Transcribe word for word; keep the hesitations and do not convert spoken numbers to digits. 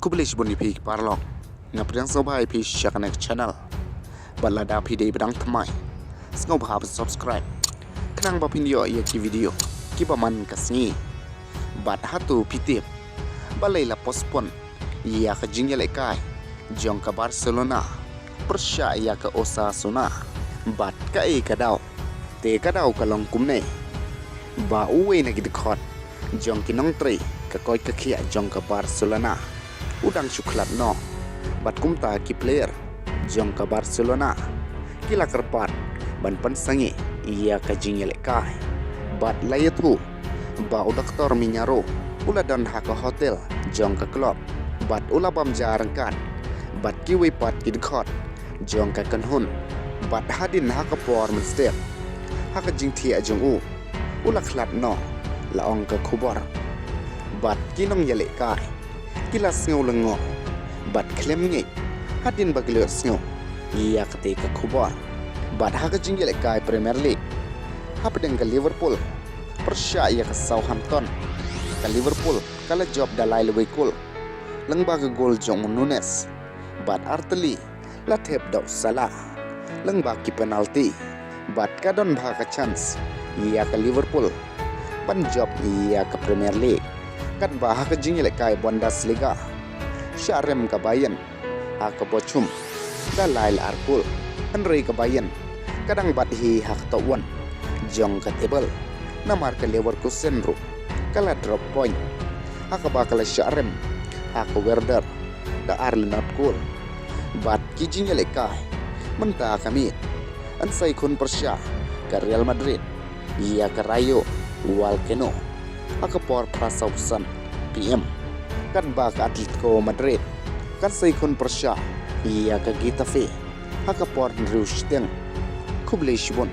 Khublei shibun ïa phi ki paralok. Nga pdiang sngewbha ïa phi sha kane ka channel. Bad lada phi dei ba dang thymmai, sngewbha ban subscribe, khnang ba phin ïoh ïa ki video kiba man ka sngi. Bad hato phi tip balei la postpone ïa ka jingïalehkai jong ka Barcelona pyrshah ïa ka Osasuna? Bad kaei ka daw te ka daw ka long kumne ba uwei na ki dkhot jong ki nongtrei ka koit ka khiah jong ka Barcelona u dang shu khlad noh? Bad kumta ki player jong ka Barcelona ki la kyrpad ban pynsangeh ïa ka jingïalehkai. Bad la ïathuh ba u Doktor Miñaro u la don ha ka hotel jong ka club bad u la bam ja ryngkat bad kiwei pat ki dkhot jong ka kynhun. Bad hadien ha ka por mynstep, ha ka jingthiah jong u, u la khlad noh, la ong ka khubor. Bad ki nongïalehkai ki la sngew lyngngoh bad khlem ngeit hadien ba ki la ïohsngew ïa katei ka khubor. Bad ha ka jingïalehkai Premier League hapdeng ka Liverpool pyrshah ïa ka Southampton, ka Liverpool ka la jop da lai lawei kol lyngba ka gol jong u Nunez. Bad artylli la thep da u Salah lyngba ki penalty. Bad ka don bha ka chance ïa ka Liverpool ban jop ïa ka Premier League. Katba ha ka jingïalehkai Bundesliga, shah rem ka Bayern ha ka bor chum da lai la ar kol, hynrei ka Bayern ka dang bat hi ha ka top one jong ka table, namar ka Leverkusen ruh ka la drop point ha kaba ka la shah rem ha ka Werder da ar le not kol. Bad ki jingïalehkai mynta ka miet, yn sa ïakhun pyrshah ka Real Madrid ïa ka Rayo Vallecano ha ka por phra saw san P M, katba ka Atletico Madrid kan sa ïakhun pyrshah ïa ka Getafe ha ka por hynriew shiteng. Khublei shibun.